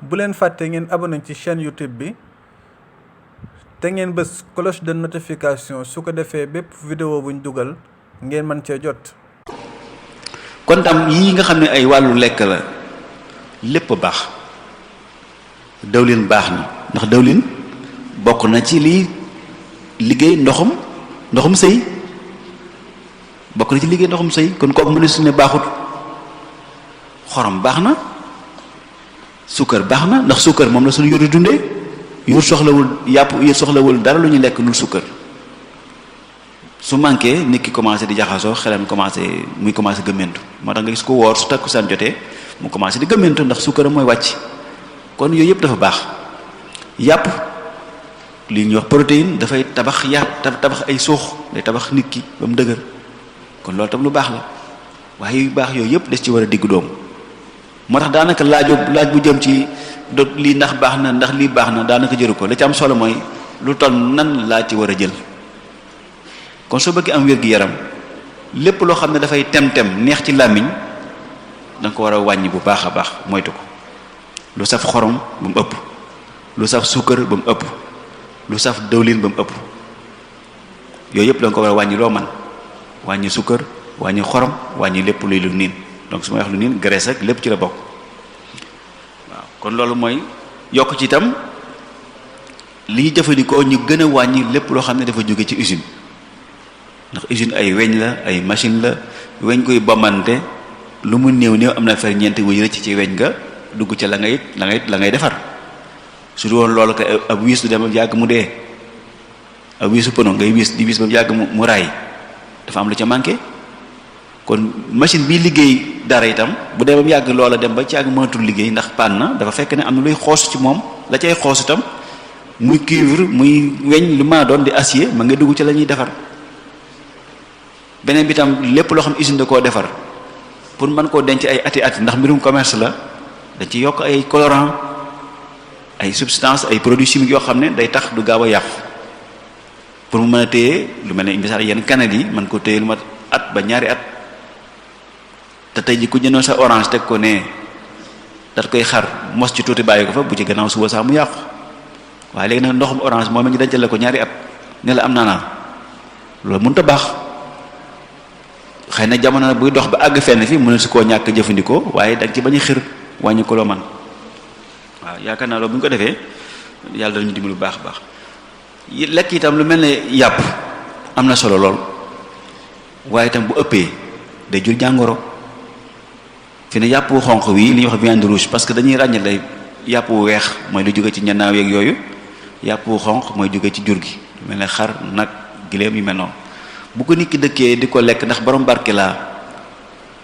bu leen fàtte ngeen abonné ci chaîne YouTube bi te ngeen bës cloche de notification su ko defee bépp vidéo buñ dugal ngeen mën cee jot. kon tam yii nga xam ne ay wàllu lekk la lépp baax dawlin baax na ndax dawlin bokk na ci liy liggéey ndoxum sëy bokk na ci liggéey ndoxum sëy kon kooku mu ne su ne baaxut. xorom baax na suukar baax na ndax suukar moom la suñu yóru dundee yóru soxlawul yàpp yóru soxlawul dara lu ñu lekk lu suukar su manqué nit ki commencé di jaxasoo xelam muy commencé gëmmentu moo tax nga gis ko woor su takkusaan jotee mu commencé di gëmmentu ndax suukar mooy wàcc kon yooyu yëpp dafa baax yàpp li ñuy wax protéine dafay tabax tabax ay suux day tabax nit ki ba mu dëgër kon loolu tam lu baax la waaye yu baax yooyu yëpp des ci war a diggu doomu moo tax daanaka laaj bu jëm ci lii ndax baax na ndax lii baax na daanaka jëru ko la ci am solo mooy lu toll nan laa ci war a jël kon soo bëggee am wér-gi-yaram lépp loo xam ne dafay tem-tem neex ci làmmiñ da nga ko war a wàññi bu baax a baax moytu ko lu saf xorom ba mu ëpp lu saf suukar ba mu ëpp lu saf dëwlin ba mu ëpp yooyu yëpp da nga ko war a wàññi loo man wàññi suukar wàññi xorom wàññi lépp luy lu niin donc su ma wax lu niin graisse ak lépp ci la bokk waaw kon loolu mooy yokk ci itam li ñu jëfandikoo ñu gën a wàññi lépp loo xam ne dafa jóge ci usine ndax usine ay weñ la ay machine la weñ koy bamante lu mu néew néew am na ferñeent wuy rëcc ci weñ nga dugg ca la ngay defar su doon loolu ko ab wiis du dem ba yàgg mu dee ab wiisu pono ngay wiis di wiis ba yàgg mu raay dafa am lu ca manqué kon machine bi liggéey dara itam bu dee ba mu yàgg loola dem ba ci yàgg mënatul liggéey ndax panne na dafa fekk ne am na luy xoos ci moom la cay xoos itam muy cuivre muy weñ lu ma doon di acier ma nga dugg ci la ñuy defar beneen bi tam lépp loo xam usine da koo defar pour mën koo denc ay ati ndax mbirum commerce la dañ ci yokk ay colorant ay substance ay produits chimiques yoo xam ne day tax du gaaw a yàqu pour mu mën a téye lu mel ne misaal yenn canette yi mën ko téye lu ma at ba ñaari at te tey ji ku jëndoon sa orange teg ko ne dat koy xar mos ci tuuti bàyyi ko fa bu ci gannaaw suba sax mu yàqu waaye léegi nag ndoxum orange moom ñu dencale ko ñaari at ne la am naanaan loolu mënut a baax xëy na jamono nag buy dox ba àgg fenn fi mën na su koo ñàkk jëfandikoo waaye danga ci bañ a xir wàññi ko loo man waaw yaakaar naa loolu bu ñu ko defee yàlla dañu dimbali bu baax a baax lekk itam lu mel ne yàpp am na solo lool waaye itam bu ëppee day jur jàngoro fi ne yàpp wu xonq wi li ñuy wax viande rouge parce que dañuy ràññale yàpp wu weex mooy lu jóge ci ñannaaw yeeg yooyu yàpp wu xonq mooy jóge ci jur gi lu mel ne xar nag giléem yu mel noonu bu ko nit ki dëkkee di ko lekk ndax borom barke laa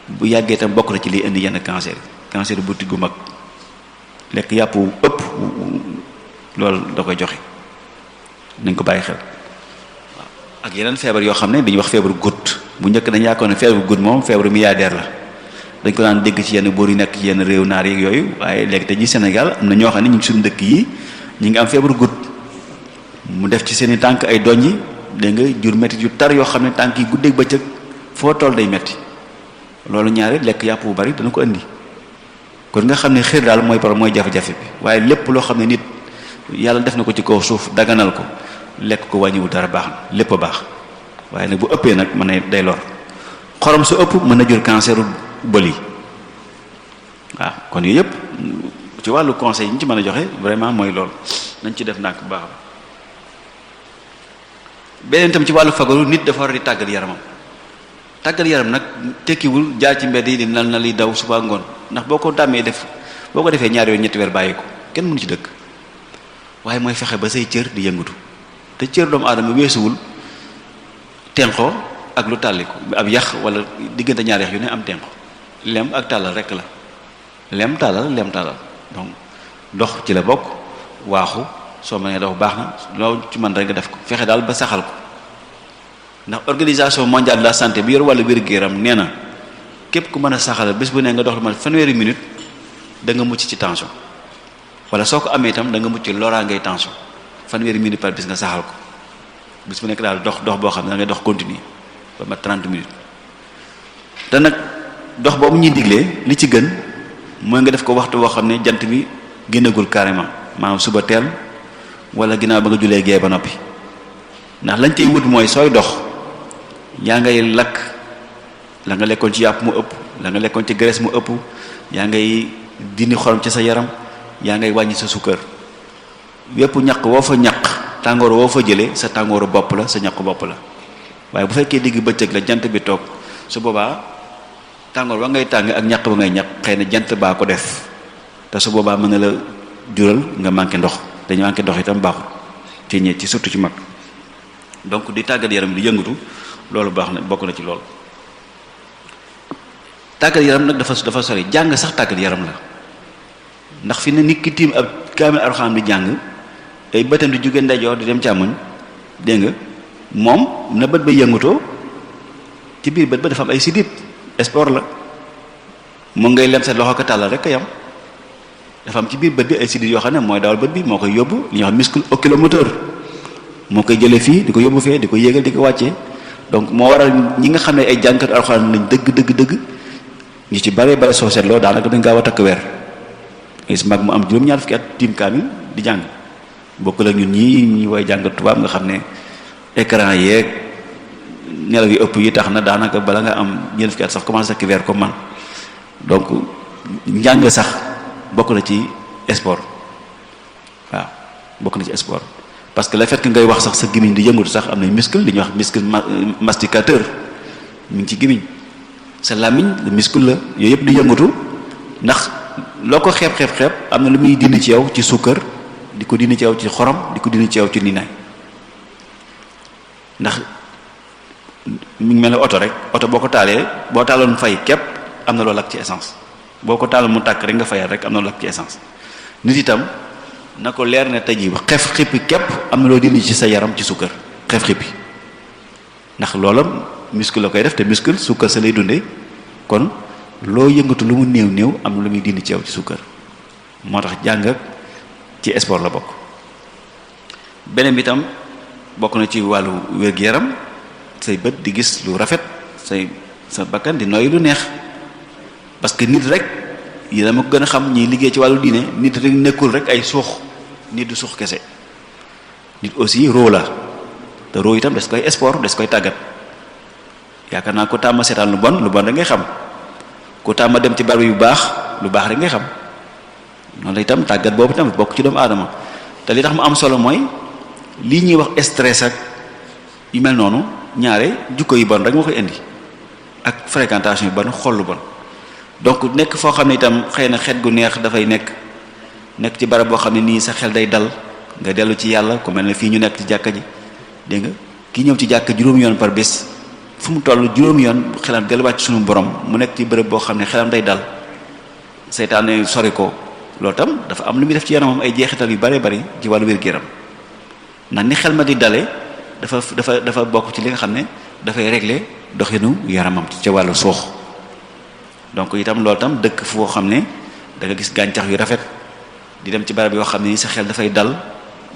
bu yàggee itam bokk na ci liy indi yenn cancer butit gu mag lekk yàpp wu ëpp loolu da koy joxe nañ ko bàyyi xel waaw ak yeneen feebar yoo xam ne dañuy wax feebaru goutte bu njëkk dañ yaakaar ne feebaru goutte moom feebaru milliardaire la dañ ko daan dégg ci yenn boor yi nekk ci yenn réew naar yeeg yooyu waaye léegi te ji Sénégal am na ñoo xam ne ñu ngi suñu dëkk yi ñu ngi am feebaru goutte mu def ci seeni tànk ay doñ yi dégg nga jur métti yu tar yoo xam ne tànk yi guddeeg bëccëg foo toll day métti loolu ñaare lekk yàpp bu bari dana ko indi kon nga xam ne xër daal mooy problème mooy jafe-jafe bi waaye lépp loo xam ne nit yàlla def na ko ci kaw suuf daganal ko lekk ko wàññiwu dara baax na lépp a baax waaye nag bu ëppee nag mën na day lor xorom su ëpp mën na jur canceru bël yi waaw kon yooyu yëpp ci wàllu conseil yi ñu ci mën a joxe vraiment mooy loolu nañ ci def ndànk bu baax beneen tam ci wàllu fagaru nit dafa war di tàggat yaramam tàggat yaram nag tekkiwul jaar ci mbedd yi di nal na li daw suba ngoon ndax boo ko dàmmee def boo ko defee ñaari yoon ñetti weer bàyyi ko kenn mënu ci dëkk waaye mooy fexe ba say cër di yëngatu te cër doomu aadama weesuwul tenqo ak lu tàlli ko ab yax wala diggante ñaari yax yu ne am tenqo lem ak tàllal rek la lem tàllal donc dox ci la bokk waaxu soo mënee dox baax na loolu ci man rek nga def ko fexe daal ba saxal ko ndax organisation mondiale de la santé bi yor wàllu wér-gu-yaram nee na képp ku mën a saxal bés bu ne nga dox lu ma fanweeri minute da nga mucc ci tension wala soo ko amee itam da nga mucc loraa ngay tension fanweeri minute par bis nga saxal ko bis bu nekk daal dox boo xam ne da ngay dox continue ba mat 30 minutes te nag dox boobu ñuy diglee li ci gën mooy nga def ko waxtu boo xam ne jant bi génnagul carrément maanaam suba teel wala ginnaaw ba nga julee gee ba noppi ndax lañ tey wut mooy sooy dox yaa ngay lakk la nga lekkoon ci yàpp mu ëpp la nga lekkoon ci graisse mu ëpp yaa ngay dindi xorom ci sa yaram yaa ngay wàññi sa sukkër wépp ñaq woo fa ñaq tàngoor woo fa jëlee sa tàngooru bopp la sa ñaq bopp la waaye bu fekkee digg bëccëg la jant bi toog su boobaa tàngoor ba ngay tàng ak ñaq ba ngay ñaq xëy na jant baa ko def te su boobaa mën na la jural nga manqué ndox dañu manqué ndox itam baaxul ci ñi ci surtout ci mag donc di tàggat yaram di yëngatu loolu baax na bokk na ci loolu tàggat yaram nag dafa sori jàng sax tàggat yaram la ndax fi ne nit ki tiim ab kaamil Alxuraan di jàng ay bëtam di jóge ndeyjoor di dem càmmoñ dégg nga moom na bët ba yëngatoo ci biir bët ba dafa am ay sidit sport la mu ngay lem sa loxo ko tàllal rek a yam dafa am ci biir bët bi ay sidit yoo xam ne mooy dawal bët bi moo koy yóbbu li ñuy wax muscle oculomoteur moo koy jëlee fii di ko yóbbu fee di ko yéegal di ko wàccee donc moo waral ñi nga xam ne ay jàngkat Alxuraan lañ dëgg ñu ci bare bare soo seetloo daanaka dañ gaaw a takk weer gis mag mu am juróom-ñaar fukki at tiim kaamil di jàng bokk la ñun ñi way jàng tubaab nga xam ne écran yeeg nelaw yi ëpp yi tax na daanaka bala nga am ñeent fukki at sax commencé takk weer comme man donc njàng sax bokk na ci sport waaw bokk na ci sport parce que le fait que ngay wax sax sa gémmiñ di yëngatu sax am na muscle li ñuy wax muscle masticateur mi ngi ci gémmiñ sa làmmiñ le muscle la yooyu yëpp di yëngatu ndax loo ko xeeb am na lu muy dindi ci yow ci sukkër di ko dindi ci yow ci xorom di ko dindi ci yow ci ninaay ndax mi ngi mel ne oto rek oto boo ko taalee boo taaloon fay képp am na loolu lakk ci essence boo ko taaloon mu tàkk rek nga fayal rek am na loolu lakk ci essence nit itam na ko leer ne tey jii xef xippi képp am na loo dindi ci sa yaram ci sukkër xef xippi ndax loola muscle la koy def te muscle sukkër sa lay dundee kon loo yëngatu lu mu néew am na lu muy dindi ci yow ci sukkër moo tax jàng ci sport la bokk beneen bi tam bokk na ci wàllu wér-gu-yaram say bët di gis lu rafet sa bakkan di nooy lu neex parce que nit rek yi dama ko gën a xam ñiy liggéey ci wàllu diine nit rek nekkul rek ay suux nit du suux kese nit aussi roo la te roo itam des koy sport des koy tàggat yaakaar naa ko tàmma seetaan lu bon rek ngay xam ko tàmma dem ci barab yu baax lu baax rek ngay xam noonu la itam tàggat boobu tamit bokk ci doomu aadama te li tax mu am solo mooy lii ñuy wax stress ak yu mel noonu ñaare jukko yu bon rek moo koy indi ak fréquentation yu bon xol lu bon donc nekk foo xam ne itam xëy na xet gu neex dafay nekk ci barab boo xam ne nii sa xel day dal nga dellu ci yàlla ku mel ne fii ñu nekk ci jàkka ji dégg nga ki ñëw ci jàkka juróomi yoon par bés fu mu toll juróomi yoon xelam delluwaat ci sunu borom mu nekk ci bërëb boo xam ne xelam day dal seytaane sori ko loolu tam dafa am lu muy def ci yaramam ay jeexital yu bare bari ci wàllu wér-gu-yaram ndax ni xel ma di dale dafa bokk ci li nga xam ne dafay régler doxinu yaramam ci wàllu suux donc itam loolu tam dëkk foo xam ne da nga gis gàncax yu rafet di dem ci barab yoo xam ne ni sa xel dafay dal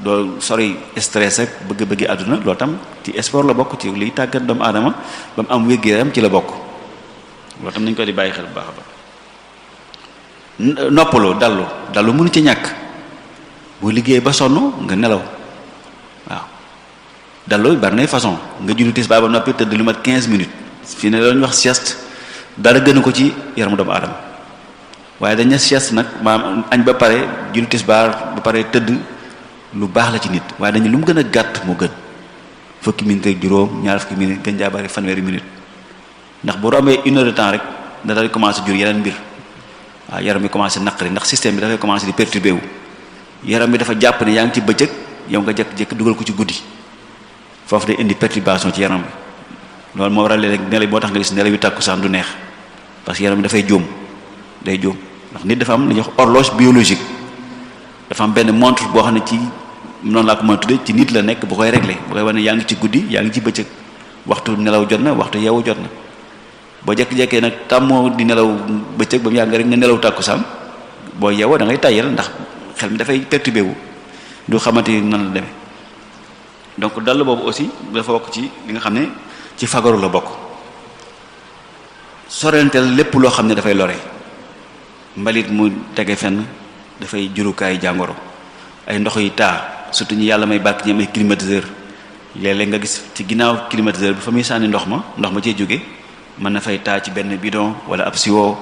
doo sori stress ak bëgg-bëggi àdduna loolu tam ci sport la bokk ci liy tàggat doomu aadama ba mu am wér-gu-yaram ci la bokk loolu tam nañ ko di bàyyi xel bu baax a baax noppaloo dallu mënu ci ñàkk boo liggéey ba sonn nga nelaw waaw dallu bari nay façon nga julli tisbaar ba noppi tëdd lu mat 15 minutes fii ne loolu ñu wax sieste dara gënu ko ci yaramu doomu aadama waaye dañ ne sieste nag maanaam añ ba pare julli tisbaar ba pare tëdd lu baax la ci nit waaye dañu lu mu gën a gàtt moo gën fukki minute ak juróom ñaar fukki minute gën jaa bari fanweeri minute ndax bu rombee 1 heure de temps rek da dal commencé jur yeneen mbir waaw yaram bi commencé naqari ndax système bi dafay commencé di perturbé wu yaram bi dafa jàpp ne yaa ngi ci bëccëg yow nga jékki-jékki dugal ko ci guddi foofu day indi perturbation ci yaram bi loolu moo waral léeg nelaw moo tax nga gis nelaw yu tàkkusaan du neex parce que yaram bi dafay jóom day jóom ndax nit dafa am li ñuy wax horloge biologique dafa am benn montre boo xam ne ci noonu laa ko mën a tuddee ci nit la nekk bu koy réglé bu koy wane yaa ngi ci guddi yaa ngi ci bëccëg waxtu nelaw jot na waxtu yeewu jot na boo jékki-jékkee nag tàmmoo di nelaw bëccëg ba mu yàgg rek nga nelaw tàkkusaan boo yeewoo da ngay tàyyal ndax xel mi dafay perturbé wu du xamante ni nan la demee donc dal boobu aussi dafa bokk ci li nga xam ne ci fagaru la bokk sorenteel lépp loo xam ne dafay lore mbalit mu tege fenn dafay jurukaay jàngoro. Ay ndox yi taa surtout ñi yàlla may barke ñi am ay climatiseur léeg-léeg nga gis ci ginnaaw climatiseur bi fa muy sànni ndox ma cee jóge mën na fay taa ci benn bidon wala ab siwo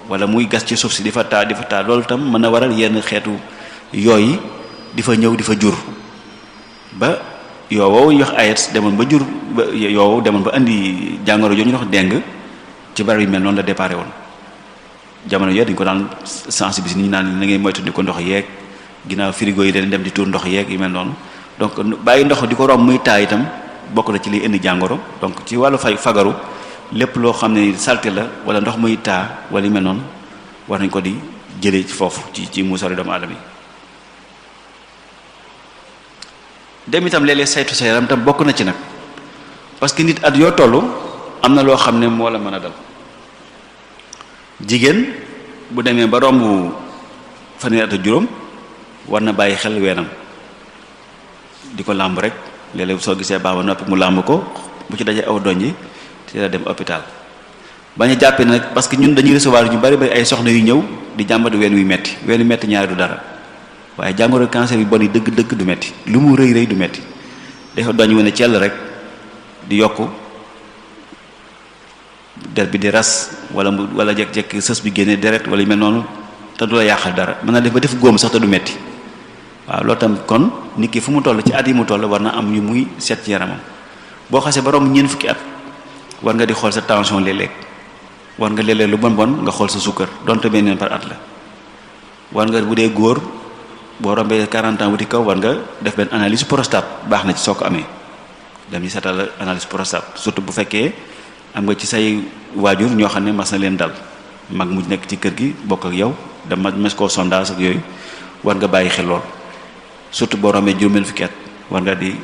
wala muy gas ci suuf si di fa taa loolu tam mën na waral yenn xeetu yooyu di fa ñëw di fa jur ba yoo woowu ñu wax ayet demoon ba jur ba yoo demoon ba indi jàngoro jooju ñu wax deng ci bari yu mel noonu la déparé woon jamono yooyu dañ ko daan sensibiliser nit ñi naan na ngay moytu di ko ndox yeeg ginnaaw frigo yi dañ dem di tuur ndox yeeg yu mel noonu donc bàyyi ndox di ko romb muy taa itam bokk na ci liy indi jàngoro donc ci wàllu fagaru lépp loo xam ne salté la wala ndox muy taa wala yu mel noonu war nañ ko di jëlee ci foofu ci muusari doomu aadama yi dem itam léeg-léeg saytu sa yaram tam bokk na ci nag parce que nit at yoo toll am na loo xam ne moo la mën a dal jigéen bu demee ba romb fanweeri at ak juróom war na bàyyi xel weenam di ko làmb rek léeg-léeg soo gisee baaba noppi mu làmb ko bu ci dajee aw doñji te la dem hôpital bañ a jàppee nag parce que ñun dañuy recevoir ñu bari ay soxna yu ñëw di jàmbat ween wi metti ñaari du dara waaye jàngoro cancer yu bon yi dëgg du metti lu mu rëy du metti dafa doñ wane cell rek di yokku der bi di ras wala jekk-jekk sës bi génne deret wala yu mel noonu te du la yàqal dara mën na def ba def góom sax te du metti waaw loolu tam kon nit ki fu mu toll ci at yi mu toll war na am ñu muy seet ci yaramam boo xasee ba romb ñeent fukki at war nga di xool sa tension léeg-léeg war nga léeg-léeg lu bon nga xool sa sukkar donte benn par at la war nga bu dee góor boo rombee 40 ans wuti kaw war nga def benn analyse prostate baax na ci soo ko amee dem ñu seetal analyse prostate surtout bu fekkee am nga ci say waajur ñoo xam ne mas na leen dal mag mu nekk ci kër gi bokk ak yow dama mes koo sondage ak yooyu war nga bàyyi xel lool surtout boo rombee juróom fukki at war nga di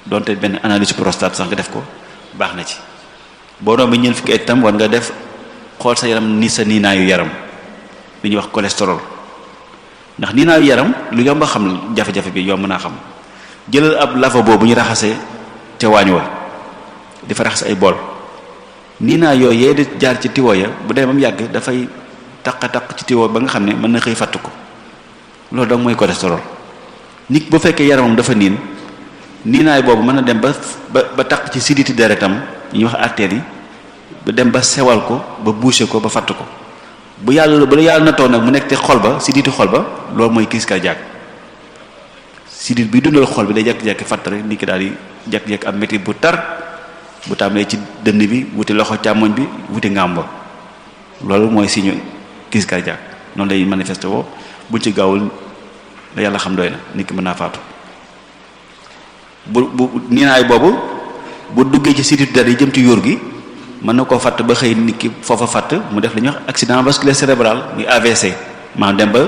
donte benn analyse prostate sax nga def ko baax na ci boo rombee ñeent fukki at itam war nga def xool sa yaram ni sa niinaayu yaram li ñuy wax cholestérol ndax niinaayu yaram lu yomb a xam jafe-jafe bi yomb naa xam jëlal ab lavabo bu ñu raxasee ca waañ wa di fa raxas ay bool niinaay yooyu yee di jaar ci tiwo ya bu dee ba mu yàgg dafay taq ci tiwo ba nga xam ne mën na xëy fàtt ko loolu donc mooy cholestérol nit bu fekkee yaramam dafa niinaay boobu mën na dem ba taq ci siditi deretam ñuy wax artères yi ba dem ba sewal ko ba boucher ko ba fatt ko bu la yàlla na toog nag mu nekk te xol ba siditi xol ba loolu mooy crise cardiaque sidit bi dundal xol bi day jekki-jekki fatt rek nit ki daal di jekki-jekki am métti bu tar bu tàmbalee ci dënn bi wuti loxo càmmoñ bi wuti ngàmba loolu mooy signe crise cardiaque noonu lay manifesté woo buñ ci gaawul la yàlla xam doy na nit ki mën naa faatu bu niinaay boobu bu duggee ci sidit der yi jëm ci yóor gi mën na koo fatt ba xëy nit ki foofa fatt mu def li ñuy wax accident vasculaire cérébral muy AVC maanaam dem ba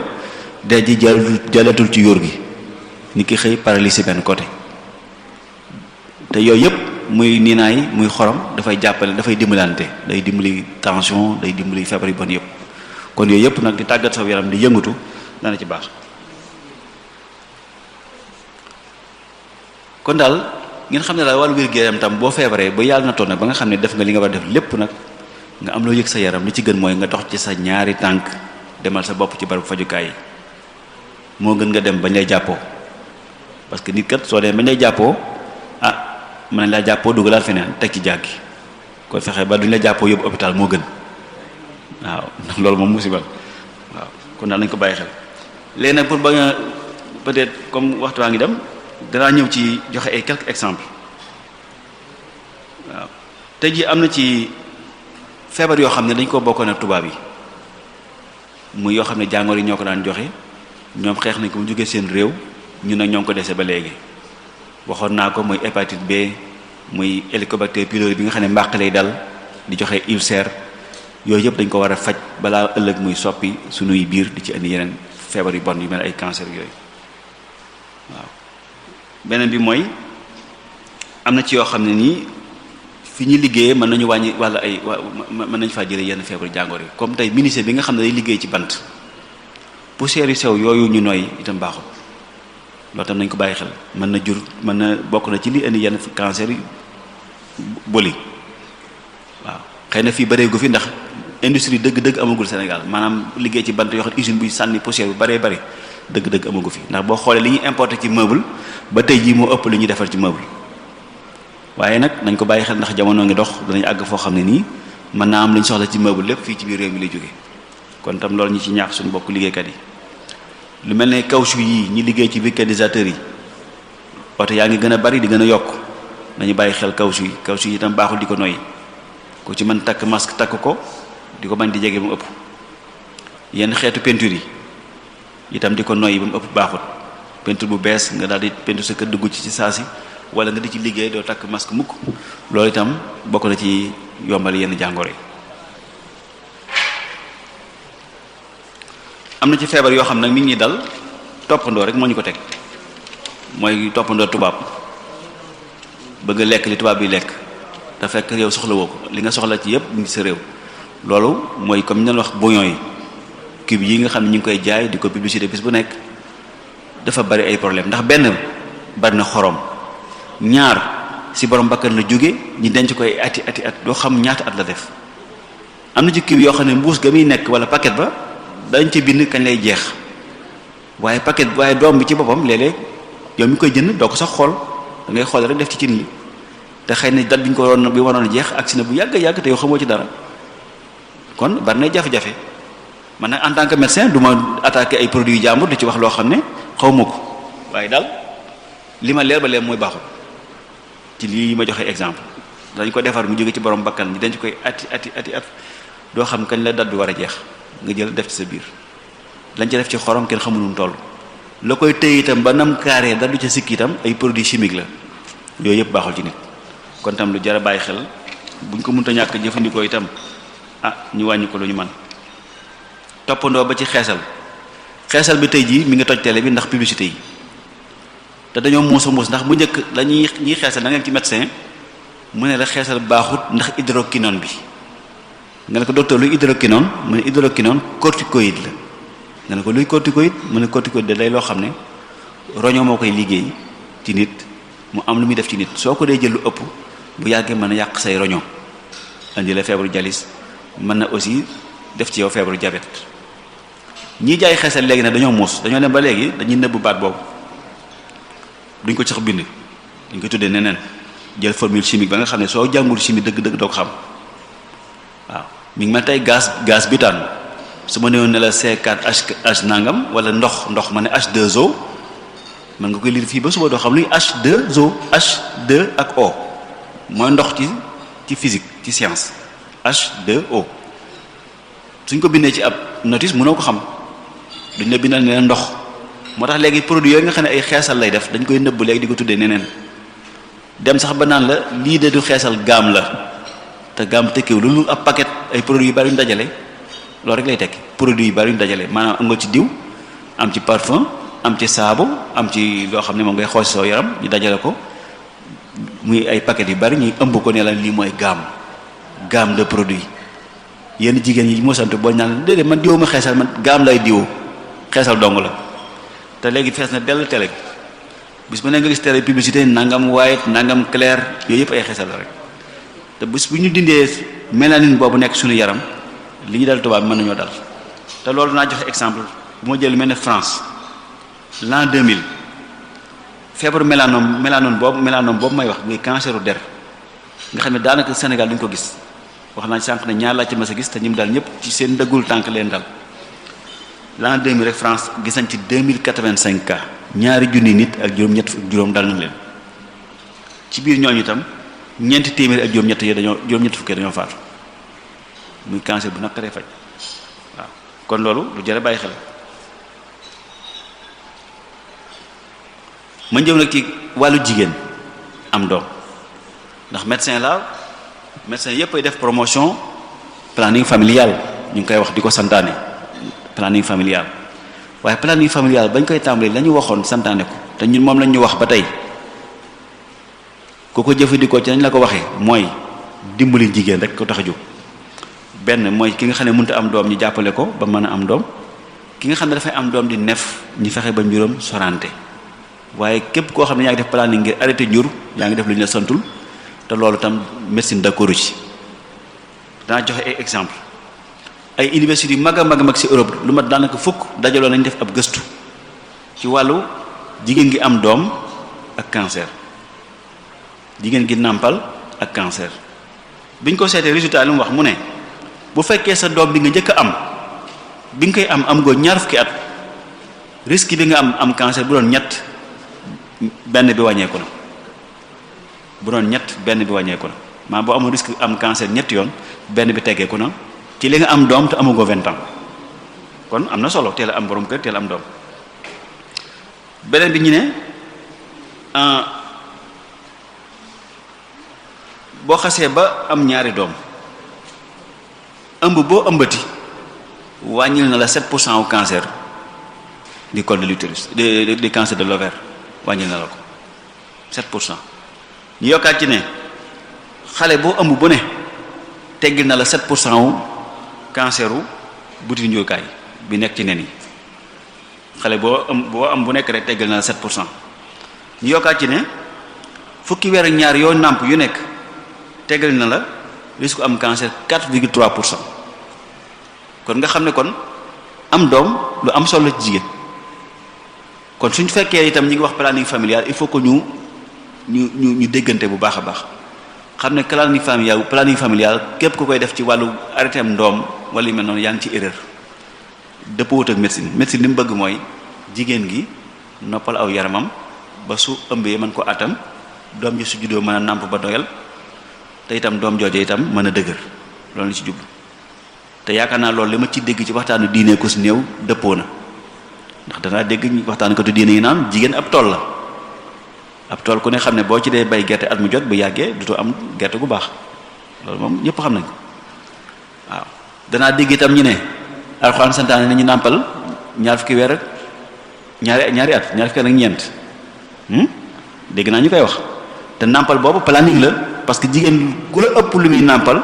dee ji jàllatul ci yóor gi nit ki xëy paralysé benn côté te yooyu yëpp muy niinaay muy xorom dafay jàppale dafay dimbalante day dimbali tension day dimbali feebar yu bon yëpp kon yooyu yëpp nag di tàggat sa yaram di yëngatu dana ci baax kon daal ngeen xam ne daal wàllu wér-gu-yaram tam boo feebaree ba yàlla na toon nag ba nga xam ne def nga li nga war a def lépp nag nga am loo yëg sa yaram li ci gën mooy nga dox ci sa ñaari tànk demal sa bopp ci barabu fajukaay yi moo gën nga dem bañ lay jàppoo parce que nit kat soo demee bañ lay jàppoo mën nañ laa jàppoo dugalaat feneen teg ci jàggi kon fexe ba duñ la jàppoo yóbbu hôpital moo gën waaw loolu moom musibal waaw kon daal nañ ko bàyyi xel léegi nag pour ba nga peut-être comme waxtu waa ngi dem danaa ñëw ci joxe ay quelques exemples waaw tey jii am na ci feebar yoo xam ne dañ ko bokkoon ak tubaab yi muy yoo xam ne jàngoor yi ñoo ko daan joxe ñoom xeex nañ ko mu jógee seen réew ñun nag ñoo ngi ko dese ba léegi waxoon naa ko muy hépatite B muy Helicobacter pylori bi nga xam ne mbàq lay dal di joxe ulcère yooyu yëpp dañ ko war a faj balaa ëllëg muy soppi sunuy biir di ci indi yeneen feebar yu bon yu mel ay cancer yooyu waaw beneen bi mooy am na ci yoo xam ne nii fi ñu liggéeyee mën nañu wàññi walla mën nañu faa jëlee yenn feebar jàngoor yi comme tey menuisier bi nga xam ne day liggéey ci bant poussière yu sew yooyu ñu nooy itam baaxul loolu tam nañ ko bàyyi xel mën na bokk na ci li indi yenn cancer yi boli waaw xëy na fii bareegu fi ndax industrie dëgg-dëgg amagul Sénégal maanaam liggéey ci bant yoo xam ne usine buy sànni poussière bu bëree bëri dëgg-dëgg amagu fi ndax boo xoolee li ñuy importer ci meuble ba tey jii moo ëpp li ñuy defar ci meuble waaye nag nañ ko bàyyi xel ndax jamono ngi dox danañ àgg foo xam ne nii mën naa am li ñu soxla ci meuble lépp fii ci biir réew mi lay jóge kon tam loolu ñu ci ñaax suñu bokk liggéeykat yi lu mel ne caoutchouc yii ñi liggéey ci vulcanisateur yi oto yaa ngi gën a bari di gën a yokk nañu bàyyi xel caoutchouc yi itam baaxul di ko noyyi ku ci mën takk masque takk ko di ko bañ di jege ba mu ëpp yenn xeetu peinture yi itam di ko noyyi ba mu ëpp baaxul peinture bu bees nga daal di peinture sa kër dugg ci saa si wala nga di ci liggéey doo takk masque mukk loolu itam bokk na ci yombal yenn jàngoro yi. am na ci feebar yoo xam nag nit ñi dal toppandoo rek moo ñu ko teg mooy toppandoo tubaab bëgg a lekk li tubaab bi lekk te fekk réew soxla woo ko li nga soxla ci yépp ngi sa réew loolu mooy comme ñu doon wax bouillon yi cube yi nga xam ne ñu ngi koy jaay di ko publicité bis bu nekk dafa bari ay problème ndax benn bari na xorom ñaar si borom bakkan la jóge ñi denc koy ati at doo xam ñaata at la def am na ci cube yoo xam ne mbuus ga muy nekk wala paquet ba dañ ci bind kañ lay jeex waaye doom bi ci boppam léeg-léeg yow mi koy jënd doo ko sax xool da ngay xool rek def ci cin li te xëy na date bi ñu ko waroon a jeex agsi na bu yàgg te yow xamoo ci dara kon bari na jafe-jafe man nag en tant que médecin du ma attaquer ay produits yu jàmbur di ci wax loo xam ne xaw ma ko waaye daal li ma leer ba leer mooy baaxul ci lii ma joxe exemple dañ ko defar mu jóge ci borom bakkan ñi dañ koy ati at doo xam kañ la date bi war a jeex nga jël def ci sa biir lañ ca def ci xorom kenn xamul nu mu toll la koy téye itam ba nam carré da du ca sikki itam ay produits chimiques la yooyu yëpp baaxul ci nit kon tam lu jar a bàyyi xel buñ ko mënta ñàkk jëfandikoo itam ñu wàññi ko lu ñu man toppandoo ba ci xeesal bi tey jii mi ngi toj télé bi ndax publicité yi te dañoo muus ndax bu njëkk lañuy ñiy xeesal da ngeen ci médecin mu ne la xeesal baaxut ndax hydroquinone bi nga ne ko docteur luy hydroquinone mu ne hydroquinone corticoïde la nga ne ko luy corticoïde mu ne corticoïde da day loo xam ne roño moo koy liggéey ci nit mu am lu muy def ci nit soo ko dee jël lu ëpp bu yàggee mën a yàq say roño indi la feebaru jalis mën na aussi def ci yow feebaru diabète ñii jaay xeesal léegi nag dañoo muus dañoo dem ba léegi dañuy nëbb baat boobu duñ ko sax bind dañ ko tuddee neneen jël formule chimique ba nga xam ne soo jàngul chimie dëgg-dëgg doo ko xam waaw mi ngi mel tey gaz butane su ma newoon ne la C4H nangam wala ndox ma ne H2O mën nga koy lire fii ba suba doo xam luy H2O H2 ak O mooy ndox ci physique ci science H2O suñ ko bindee ci ab notice mënoo ko xam duñ la bindal ne ndox moo tax léegi produit yooyu nga xam ne ay xeesal lay def dañ koy nëbb léegi di ko tuddee neneen dem sax ba naan la lii de du xeesal gaam la te gaam tekkiw loolu ab paquet ay produits yu bari yu ñu dajale loolu rek lay tekki produits yu bari yu ñu dajale maanaam am nga ci diw am ci parfum am ci saabu am ci loo xam ne moom ngay xool soo yaram ñu dajale ko muy ay paquet yu bari ñuy ëmb ko ne la lii mooy gamme de produits yenn jigéen yi moo sant boo ñaan déedéet man diwoo ma xeesal man gaam lay diwoo xeesal dong la te léegi fees na dell télé bis bu ne nga gis télé publicité nangam white nangam clair yooyu yëpp ay xeesal la rek te bis bu ñu dindee mélanine boobu nekk suñu yaram li ñu dal tubaab mën nañoo dal te loolu naa joxe exemple bu ma jël mel ne France l'an 2000 feebaru mélanome boobu may wax muy canceru der nga xam ne daanaka Sénégal duñ ko gis wax naa sànq ne ñaar laa ci mas a gis te ñim dal ñëpp ci seen dëggul tànk leen dal l'an 2000 rek France gis nañ ci 2085 cas ñaari junni nit ak juróom dal na leen ci biir ñooñu itam ñeenti téeméeri ak juróom-ñett fukki dañoo faatu muy cancer bu naqaree faj waaw kon loolu lu jar a bàyyi xel ma jëm nag ci wàllu jigéen am doom ndax médecin yépp ay def promotion planning familial ñu ngi koy wax di ko santaane planning familial waaye planning familial bañ koy tàmbali la ñu waxoon santaane ko te ñun moom lañ ñu wax ba tey ku ko jëfandikoo ci nañ la ko waxee mooy dimbali jigéen rek ko tax a jóg benn mooy ki nga xam ne mënut a am doom ñu jàppale ko ba mën a am doom ki nga xam ne dafay am doom di nef ñu fexe ba mbiram sorante waaye képp koo xam ne yaa ngi def planning ngir arrêté njur yaa ngi def lu ñu la santul te loolu tam médecine d'accord ci danaa joxe ay exemple ay université yu mag a mag ci Europe lu mat daanaka fukk dajaloo nañ def ab gëstu ci wàllu jigéen gi am doom ak cancer jigéen gi nàmpal ak cancer biñ ko seetee résultat li mu wax mu ne bu fekkee sa doom bi nga njëkk a am bi nga koy am goo ñaar fukki at risque bi nga am cancer bu doon ñett benn bi wàññeeku na bu doon ñett benn bi wàññeeku na maa boo amul risque am cancer ñetti yoon benn bi teggeeku na ci li nga am doom te amagoo 20 ans kon am na solo teel a am borom kër teel a am doom beneen bi ñu ne boo xasee ba am ñaari doom ëmb boo ëmbati wàññil na la 7% au cancer du col de l'utérus du cancer de l'ovaire wàññil na la ko 7%. ñu yokkaat ci ne xale boo ëmb bu ne teggil na la 7% wu canceru buti njurukaay bi nekk ci nen yi xale boo am bu nekk rek teggil na la 7%. ñu yokkaat ci ne fukki weer ak ñaar yoo nàmp yu nekk tegal na la risque am cancer 4,3%. kon nga xam ne kon am doom lu am solo ci jigéen kon suñ fekkee itam ñi ngi wax planning familial il faut que ñu déggante bu baax a baax xam ne planning familial képp ku koy def ci wàllu arrêté am doom wala yu mel noonu yaa ngi ci erreur dëppoo ak médecine li mu bëgg mooy jigéen gi noppal aw yaramam ba su ëmbee mën ko atam doom ji su juddoo mën a nàmp ba doyal te itam doom jooje itam mën a dëgër loolu la ci jublu te yaakaar naa loolu li ma ci dégg ci waxtaanu diine ko si néew dëppoo na ndax danaa dégg waxtaanu ko tu diine yi naan jigéen ab tool la ab tool ku ne xam ne boo ci dee bay gerte at mu jot bu yàggee dutoo am gerte gu baax loolu moom ñëpp xam nañ ko waaw danaa dégg itam ñu ne alxuraan santaane nañu nàmpal ñaar fukki weer ak ñaari at ñaar fukki weer ak ñeent dégg naa ñu koy wax te nàmpal boobu planning la parce que jigéen gu la ëpp lu muy nàmpal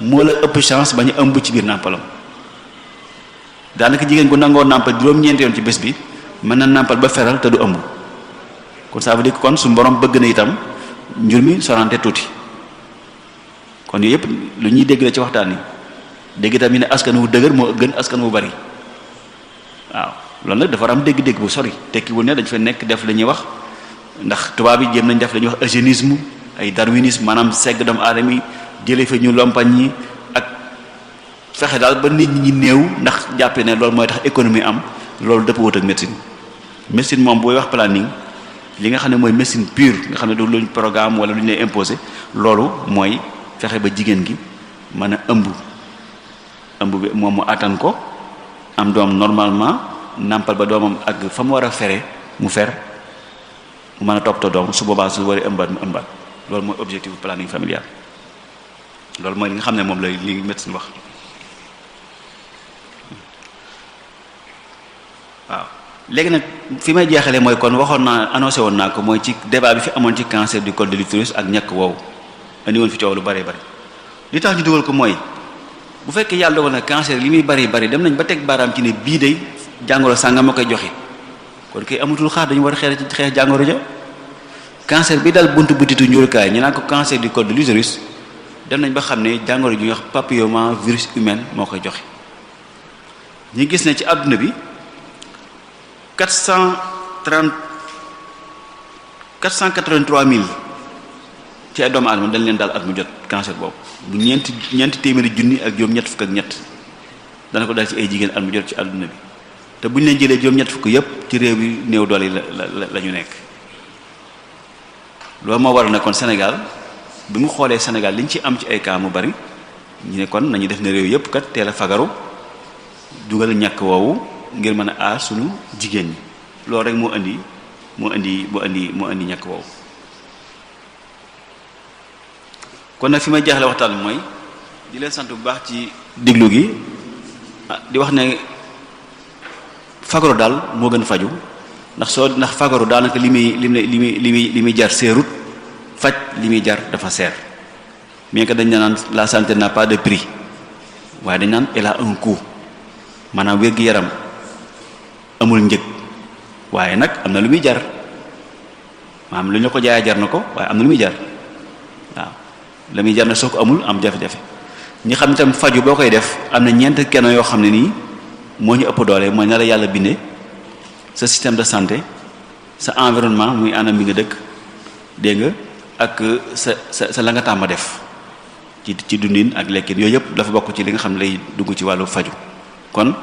moo la ëpp chance ba ñu ëmb ci biir nàmpalam daanaka jigéen gu nangoo nàmpal juróom-ñeenti yoon ci bés bi mën na nàmpal ba feral te du ëmb kon ça veut dire que kon su borom bëgg na itam njur mi sorante tuuti kon yooyu yëpp lu ñuy dégg la ci waxtaan yi dégg itam ñu ne askan wu dëgër moo gën askan wu bari waaw loolu nag dafa war am dégg-dégg bu sori tekkiwul ne dañ fa nekk def la ñuy wax ndax tubaab yi jéem nañ def la ñuy wax eugénisme ay darwinisme maanaam segg doomu aadama yi jëlee fa ñu lompañ ñi ak fexe daal ba nit ñi néew ndax jàppe ne loolu mooy tax économie am loolu dëpp wut ak médecine moom booy wax planning li nga xam ne mooy médecine pure nga xam ne du luñ programme wala lu ñu lay imposer loolu mooy fexe ba jigéen gi mën a ëmb bi moom mu attan ko am doom normalement nàmpal ba doomam ak fa mu war a fere mu fer mu mën a toppatoo doom su boobaa su waree ëmbaat mu ëmbaat loolu mooy objectif planning familial loolu mooy li nga xam ne moom lay li médecine wax waaw léegi nag fi may jeexalee mooy kon waxoon naa annoncé woon naa ko mooy ci débat bi fi amoon ci cancer du col de l'utérus ak ñàkk woowu andi woon fi coow lu bari bari li tax ñu dugal ko mooy bu fekkee yàlla dogal na cancer li muy bari bari dem nañ ba teg baaraam ci ne bii day jàngoro sàngam ma koy joxe kon kay amatul xaar dañu war a xeex jàngoro ja cancer bi dal buntu butitu njurukaay ñu naan ko cancer du col de l'utérus dem nañ ba xam ne jàngoro ju ñuy wax papillomavirus humain moo koy joxe ñu gis ne ci àdduna bi 483 000 ci ay doomu aadama dañ leen daal at mu jot cancer boobu bu ñeenti téeméeri junni ak juróom-ñett fukk ak ñett dana ko dal ci ay jigéen at mu jot ci àdduna bi te bu ñu leen jëlee juróom-ñett fukk yépp ci réew yi néew doole yi la ñu nekk loolu moo waral ne kon Sénégal bi mu xoolee Sénégal liñ ci am ci ay cas mu bari ñu ne kon nañu def ne réew yépp kat teel a fagaru dugal ñàkk woowu ngir mën a aar suñu jigéen ñi loolu rek moo indi ñàkk woowu kon nag fi may jaaxle waxtaan bi mooy di leen sant bu baax ci diglu gi di wax ne fagaru daal moo gën faju ndax fagaru daanaka li muy jar seerut faj li muy jar dafa seer bien que dañ naan la santé n'a pas de prix waaye dañ naan elle a un coût maanaam wér-gi-yaram amul njëg waaye nag am na lu muy jar maanaam lu ñu ko jaayee jar na ko waaye am na lu muy jar waaw la muy jar na soo ko amul am jafe-jafe ñi xam itam faju boo koy def am na ñeent kenn yoo xam ne nii moo ñu ëpp doole mooy na la yàlla bindee sa système de santé sa environnement muy anam bi nga dëkk dégg nga ak sa la nga tàmm def ci dundin ak lekkin yooyu yëpp dafa bokk ci li nga xam ne lay dugg ci wàllu faju kon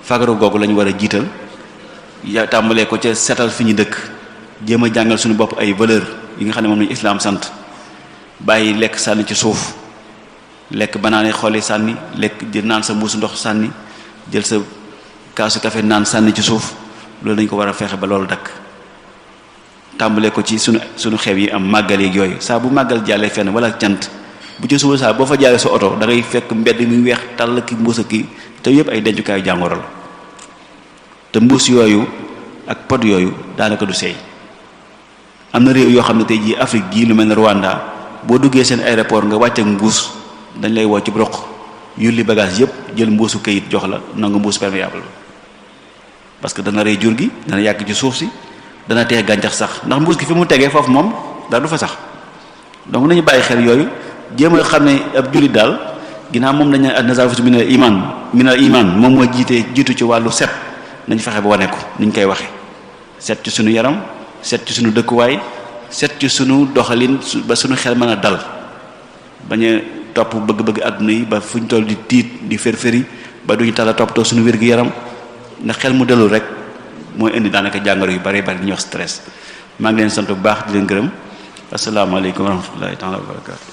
fagaru googu lañu war a jiital ya tàmbalee ko ca setal fi ñu dëkk jéem a jàngal suñu bopp ay valeur yi nga xam ne moom lañu islaam sant bàyyi lekk sànni ci suuf lekk banaane xooli sànni lekk jël naan sa mbuusu ndox sànni jël sa kaasu café naan sànni ci suuf loolu dañ ko war a fexe ba loolu dakk tàmbalee ko ci sunu xew yi am màggal yeeg yooyu saa bu màggal jàllee fenn wala cant bu ci suba saa boo fa jaaree sa oto da ngay fekk mbedd mi weex tàll ki mbuus ki te yëpp ay dencukaayu jàngoro la te mbuus yooyu ak pot yooyu daanaka du seey am na réew yoo xam ne tey jii Afrique gii lu mel ne Rwanda boo duggee seen aéroport nga wàcc ak mbuus dañ lay woo ci broq yulli bagage yëpp jël mbuusu kayit jox la nangu mbuus perméable parce que dana rey jur gi dana yàgg ci suuf si dana tee gàncax sax ndax mbuus gi fi mu tegee foofu moom dara du fa sax donc nañu bàyyi xel yooyu jéem a xam ne ab jullit daal ginnaaw moom dañ ne an-nazaafatu minal iman moom moo jiitu ci wàllu set nañ fexe ba wane ko niñ koy waxe set ci suñu yaram set ci suñu dëkkuwaay set ci suñu doxalin ba suñu xel mën a dal bañ a topp bëgg-bëgg àdduna yi ba fuñ toll di tiit di fër-fëri ba duñu tala toppatoo suñu wér-gi-yaram ndax xel mu dalul rek mooy indi daanaka jàngoro yu bari bari ñuy wax stress maa ngi leen sant bu baax di leen gërëm asalaamaaleykum wa rahmatullahi taala wa barakatu